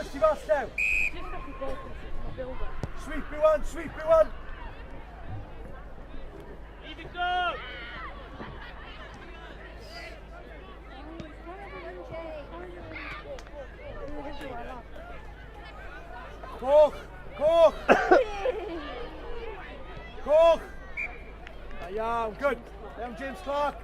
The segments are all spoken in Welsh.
mas, tu fas, Llew. Sweep Iwan, sweep Iwan. Leave it go! Coch, coch. Coch. Da iawn, good. Da iawn, James Clark.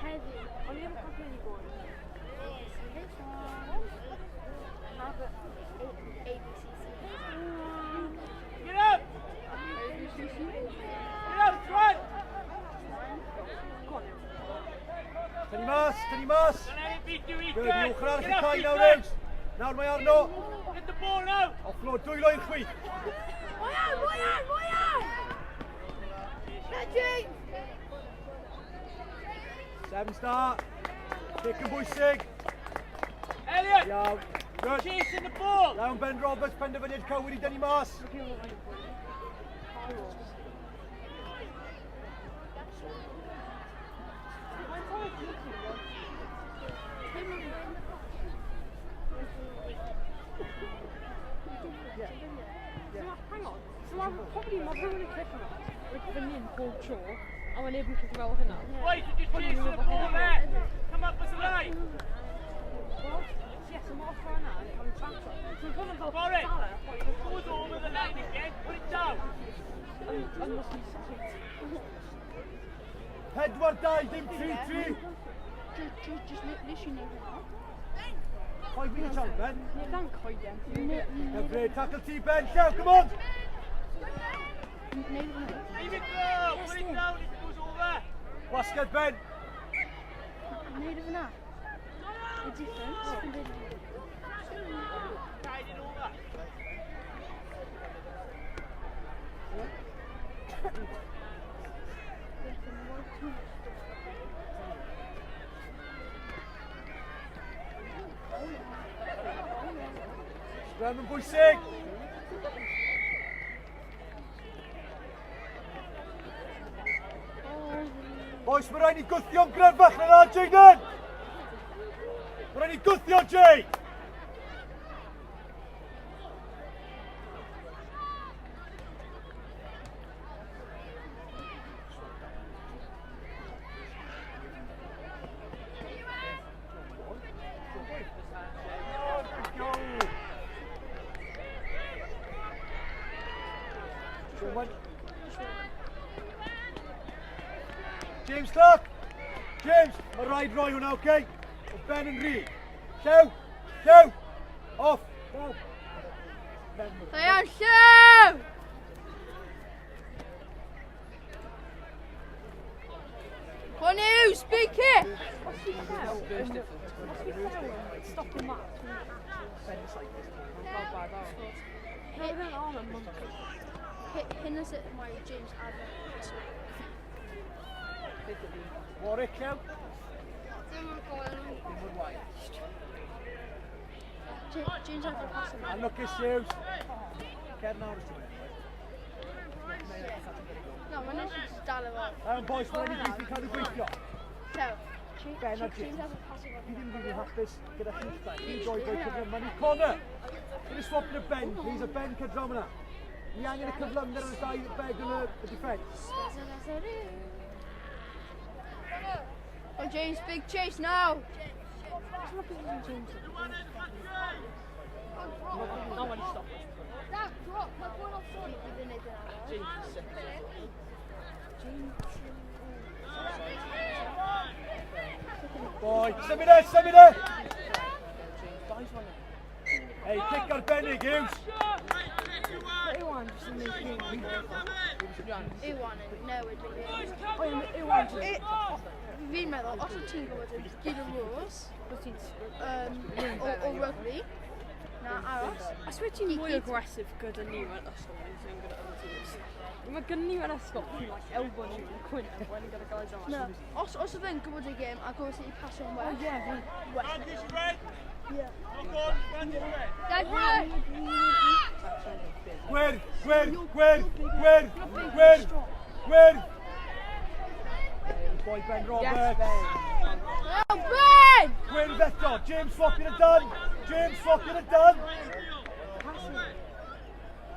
Heddiw, o'n i ddim yn cofio ni bod. A, B, C, C, H. Get up! Get up, run! Tynnu mas, tynnu mas. Don't let it beat you, Ethan! Good, i ochr arall Get y up, cae nawr, Ethan! Rich. Nawr mae arno. Get the ball out! Offload, dwylo i'r chwith. Mwy ar, mwy ar, mwy ar! Reggie! Seven star. Kick yn bwysig. Elliot! Iawn. Good. Chasing the ball! Iawn, Ben Roberts, penderfyniad cywir i dynnu mas. So ma, hang on. So ma, probably mae rhywun yn clicio yma, like fyny yn bob tro, a mae neb yn clicio fel hynna. Why did you chasing the ball there? Come up as a line! Well, yes, so mae'r ochr yna yn cael ei tractor. So mae'n fel For it! Salah, Goes over the line again, put it down! yn must be 4-2, dim 3-3. Just literally neud hwnna. 5 minutes out, Ben. Ni dan coeden. Hyfryd, tackle ti, Ben. Llew, come on. Neud hwnna. Leave it go! Put it down if it goes over! Wasgad, Ben. Neud hwnna. The difference. Tide it over! Sgrem yn bwysig. Boys, mae rhaid ni gwthio'n gryfach na na, Jaden! Mae rhaid ni gwthio, Jay! Go! One. James Clark! James, mae rhaid roi hwnna, oce? Okay? O Ben yn rhy. Llew! Llew! Off! Llew! Da iawn, Llew! Hwn yw, big kick! Os fi llew, os fi llew yn stop y match, fel bad arall. No, then on a monkey. Hyn is it mae James arfer. Warwick, Llew. Ddim yn gwael. Dim mor wael. James arfer pas yma. Anlwcus, Hughes. Cer nawr os ti'n mynd. No, mae'n eisiau just dal efo. Iawn, boys, mae'n rhaid i gweithio cadw gweithio. Llew. Ben a James James. arfer pas yma. Fi ddim yn rili hapus gyda chi'ch dau. Fi'n joio gweud cyflym. Mae'n i Connor. Gonna swap to Ben, please. A Ben cer draw yna. Ni angen y cyflymder ar y dau beg yn y defence. Oh, James, big chase now. James. No one stop. James is sick. James. Boy, symud e, symud e! James dies one. Hey, kick arbennig, Hughes. Iwan just yn neud game. Iwan yn newid y game. O, ie, Iwan just... Fi'n meddwl, os wyt ti'n gwybod y gyd o rules Os ti'n... o rugby, na aros. I swear ti'n mwy aggressive gyda ni mewn ysgol neu sy'n gyda other teams. Mae gyda ni mewn ysgol, ti'n like elbow ni yn cwyn yn gyda guys arall. Na, os oedd e'n gwybod y game a gwybod sut i pasio yn well. Oh, yeah, well. Bandage red! Yeah. Knock on, bandage red! Dead right! Gwyrdd, gwyrdd, gwyrdd, gwyrdd, gwyrdd, gwyrdd. Boy Ben Roberts. Yes, Ben. Oh, Ben! Gwyrdd eto. James swap i'r dan. James swap i'r dan.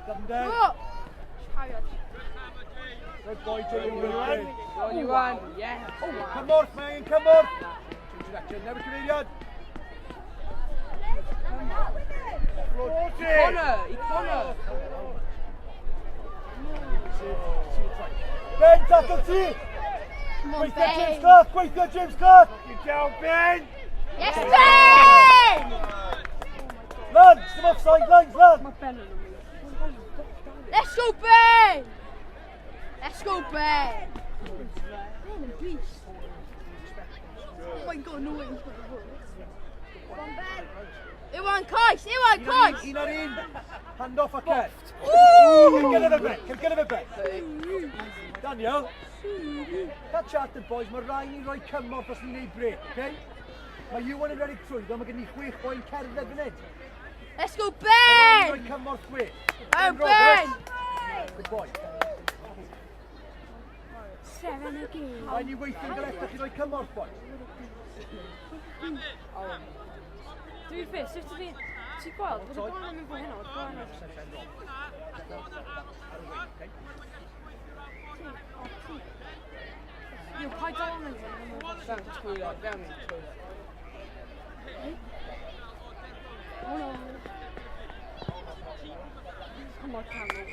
Dyfnder. Oh! Tired. Good boy, James Wilkins. Go on, Iwan. Yeah. Oh, wow. Cymorth, mae angen cymorth. Change direction, newid cyfeiriad. Offload. Connor, i Connor. Ben, tackle ti! Come on, Gweithio James Ben! Clark, gweithio James Clark! You down, Ben! Yes, Ben! Lan, dim offside lines, lan! Mae Ben yn amazing. Let's go, Ben! Let's go, Ben! Ben, a beast. Oh my god, no way he's got the ball. Come on, Ben! Iwan cais! Iwan cais! Un ar un, hand off a Ken. Woo! Cyn gyda fe Ben, cyn gyda fe Ben. Daniel, that chat boys, mae rhaid ni roi cymorth os ni'n neud break, okay? Mae Iwan yn redeg trwyddo, mae gen ni chwech boi'n cerdded fan hyn. Let's go, Mae rhaid ni roi Ben! cymorth chwech. Oh, Roberts. Ben! Good boy. Seven again. Rhaid ni weithio'n galetach i roi cymorth, boys. Dwi'n ffys, sut ydi... Ti'n gweld, bod y glan yn mynd fo hynna, o'r glan yn... Yw, paid dal yn mynd fo hynna. Fewn toilet, fewn i'r toilet. Oh no. Come on, Campbell.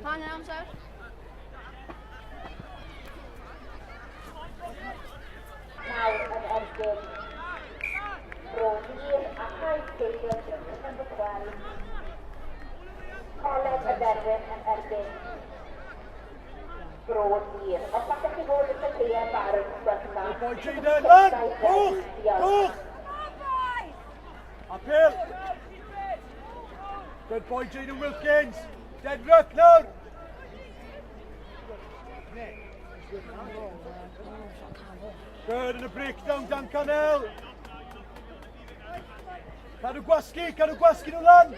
Pan yn amser. Nawr yn erbyn Bro Hir a Cae Stadium number 12. Coleg y Berwyn yn erbyn Bro Hir. Os allech chi fod yn y caeau barod gwelwch yn dda. Good boy, Jaden, lan! Coch! Coch! Apêl! Good boy, Jaden Wilkins. Dead ruck nawr! Good in the breakdown, Dan Canel. Cadw gwasgu nhw lan.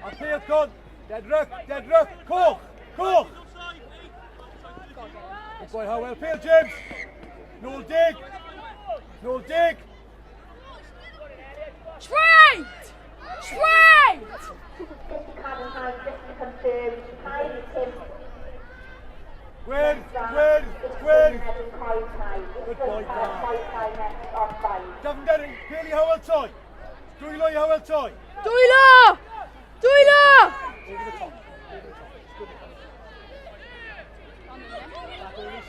Apêl con. Dead ruck, dead ruck. Coch, coch. Good boy, Howell. Pêl, James. Nôl dig. Nôl dig. Trent! Trent! Just i cadarnhau, just to confirm, 2 5 Gwyrdd, gwyrdd, gwyrdd. Yn erbyn Coed Thai. Good boy, Dan. Coed Thai next on 5. Dyfnder, pêl i Howell Toy. Dwylo i Howell Toy. Dwylo! Dwylo! Over the top. Over the top. It's good.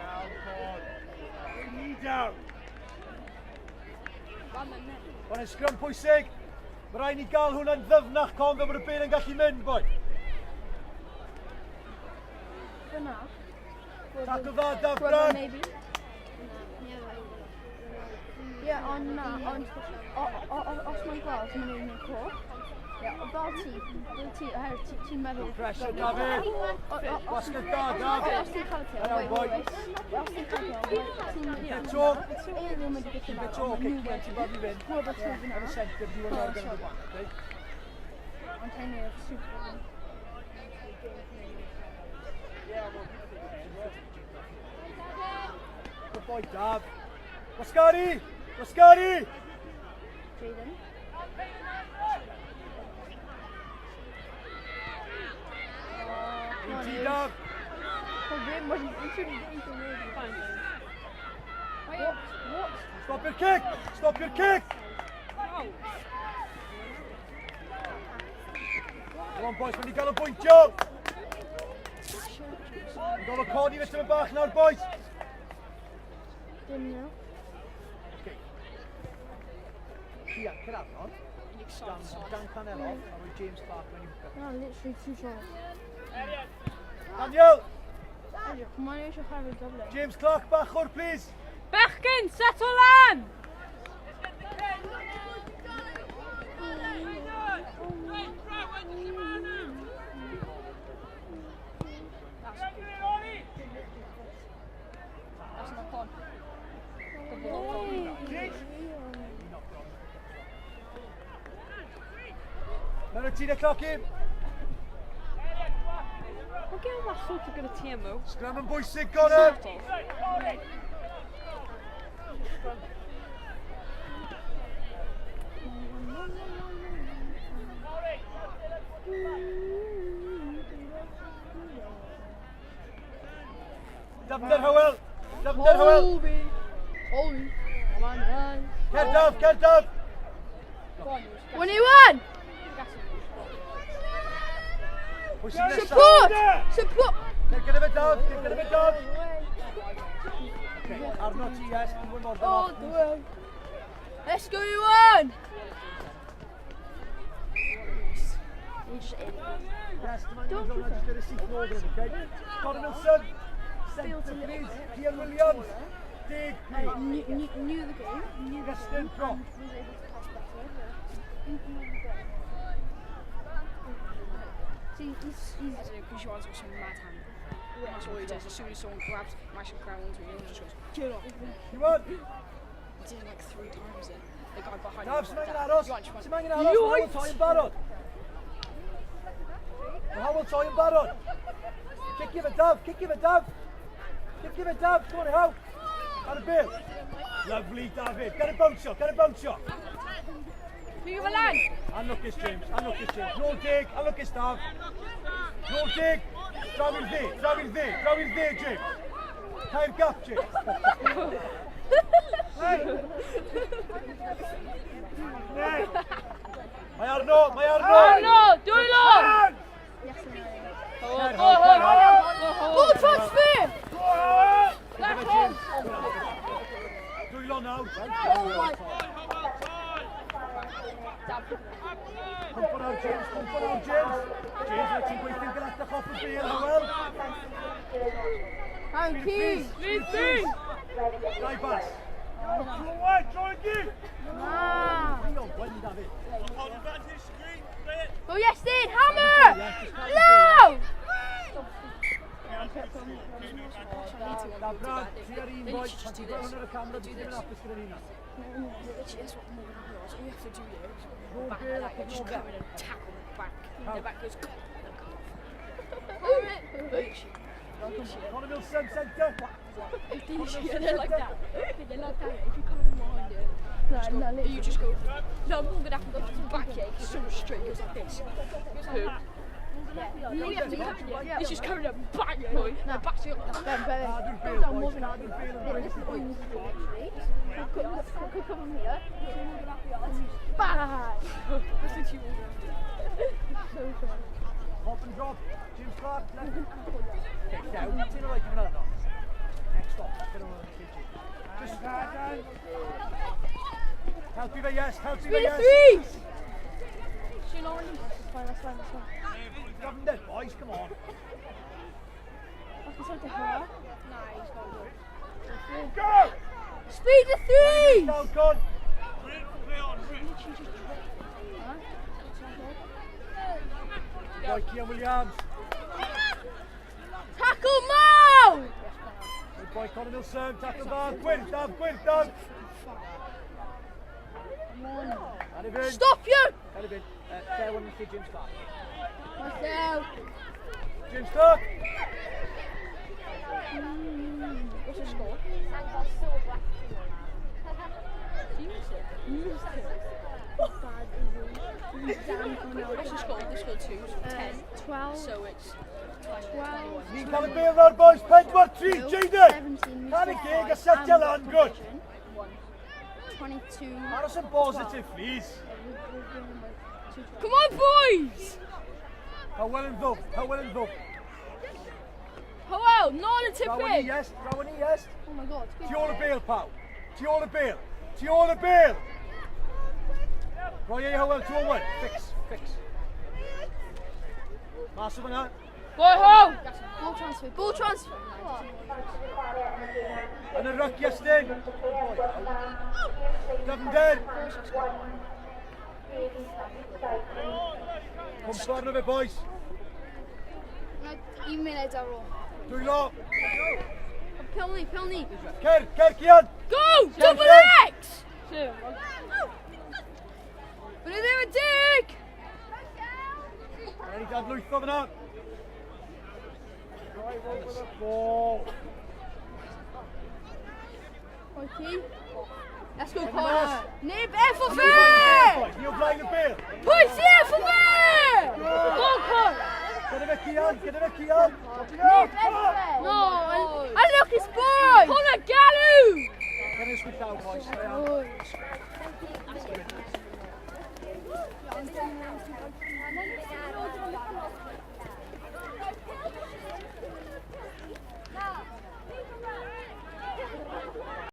Down, Paul. Knee down. Mae'n sgrym pwysig. Mae rhaid ni gael hwnna'n ddyfnach con fel bod y bel yn gallu mynd, boi. Fyna. Tackle dda, Daf Brand. Maybe. Ie, ond na, ond os mae'n gweld, mae'n nhw'n mynd coch. Ie, ond fel ti, oherwydd ti'n meddwl... Pressure, David. Gwasgad da, Daf. Os ti'n cael y Iawn, wait, boi. wait, wait. Os ti'n cael y ti'n... Eto. Ie, ddim wedi gallu Eto, oce, Cian, ti'n barod i fynd. Gwybod ti'n fynd. Ar y centre, fi wedi gan y gwan, okay? Ond ti'n neud super. Good boy, Daf. Wasgari! Wasgari! Jaden. Un ti, Daf. What? What? Stop your kick! Stop your kick! Come on, boys, mae'n i gael o bwyntio! Yn gofio codi fe tymor bach nawr, boys! Dim nhw. Okay. Cian, Caernarfon. Dan Canel off, a roi James Clark mewn i hwca. No, literally two shots. Daniel! Mae'n eisiau chwarae Dublin. James Clark bachwr, please! Bechgyn, settle lan! That's not on. The ball. James! Mewn y tîn y cloc i. We're getting that sort of gyda TMO. Sgram yn bwysig, Connor! Sort of. Dyfnder Hywel! Dyfnder Hywel! Colby! Colby! Come on, man. Cer Daf, cer Daf! 1-1! Pwy sy'n nesaf? Support! Support! Cer gyda fe Daf, cer gyda fe Daf! Okay, arno ti, yes, Iwan Morgan All off. the way. Let's go, Iwan! Yes, dim angen mynd rownd, just get a seat nôl gyda fi, okay? Connor Wilson, centre please, Cian Williams, deg P. Knew the game. Knew the Justin game. Prop. Was able to pass better. See, he's I don't know, because Joan's got some mad hand. That's all he does. As soon as someone grabs, mashes grab onto him, he just goes, get off. Iwan, He did it like 3 times then. The guy behind Daf, him was sy'n like angen that. aros? Joan just went, Sy'n angen aros? Mae Hywel Toi yn barod. Mae Hywel Toi yn barod. Cicio fe Daf, cicio fe Daf. Cicio fe Daf, go on How. Ar y bil. Lovely, David. Get a bounce get a bounce Pick up a line. Anlwcus James, anlwcus James. Nôl deg, anlwcus Daf. Nôl deg. Draw i'r dde, draw i'r dde, draw i'r dde, James. Tair gap, James. Mae arno, mae arno. Arno, dwylo! Cer, How, cer, How. Ball transfer! Left hand! Dwylo nawr. Oh my. Cwmpo nawr, James, cwmpo nawr, James. James, mae ti'n gweithio'n galetach off y bêl, Hywel. Thank you. Lead me! Dau bas. Ah. Three on one, David. Go Iestyn, hammer! Low! Na, Brad, ti ar un boi. Pan ti'n gweld hwn ar y camera, dwi ddim yn hapus gyda ni na. Literally, that's what Morgan was. All you have to do here is Nôl back bêl, like that, just nôl come bêl. in and tackle the back. The back goes, and then come off. Literally. Connor Wilson, centre. Yeah, they're like that. They're like that. If you come behind it, just go, you just go. No, Morgan Appleby goes back here. He's so straight. He goes like this. He goes like that. You have to come in. He's just coming up back. No, back to Ben, Ben. Cadw'r Go bêl, down boys, Morgan cadw'r bêl yn Yeah, this is all you need to do actually. Could come from here. Bang! That's literally Morgan Appleby. So funny. Pop and drop. James Clark, left. Okay, Llew, ti'n alright i fynd arno? Next stop, get on the Just helpu fe, yes, helpu fe, Speed of yes. threes! That's fine, that's fine, that's fine. Gyfnod, boys, come on. I can start to her. Nah, he's got to go. Speed of threes! Down, con. Literally just drop. Boy, Cian Williams. Tackle Mo! Good boy, Connor Wilson. Tackle dda. Gwyn, Daf, Gwyn, Daf. Cari fynd. Stop you! Cari fynd. Llew yn lle James Clark. Myself. James Clark. What's the score? Do you miss it? What's the score? The score 2, so 10. 12. So it's 20, 21. Ni'n cael y bêl nawr, boys. 4-3, Jaden. 17. Cael y geg a setio lan, good. 22. Aros yn positif, please. Come on, boys! Hywel yn ddwf, Hywel yn ddwf. Hywel, nôl y Draw ni, tipyn! yes, draw ni, yes. Oh my god. Tu ôl y bêl, pawb. Tu ôl y bêl. Tu ôl y bêl. Roi ei Hywel, 2 on 1. Fix, fix. Mas o fyna. Go ho! Ball transfer, ball transfer. Yn y ryc, Iestyn. Dyfnder. Cwmpo arno fe, boys. Un munud ar ôl. Dwylo. Pilni, pilni. Cer, cer, Cian. Go! Double X! But ddim yn dig! Rhaid i dadlwytho fyna. Drive over the ball. Okay. Let's go, Mas. Connor. Neb efo fe! Ni o flaen y bel. Pwy sy efo fe? Go, Connor! Gyda fe Cian, gyda fe Cian. Neb efo fe! No, and look, it's boy! Connor Galw! Gyda ysgwydd llaw, boys. Da iawn. Oi.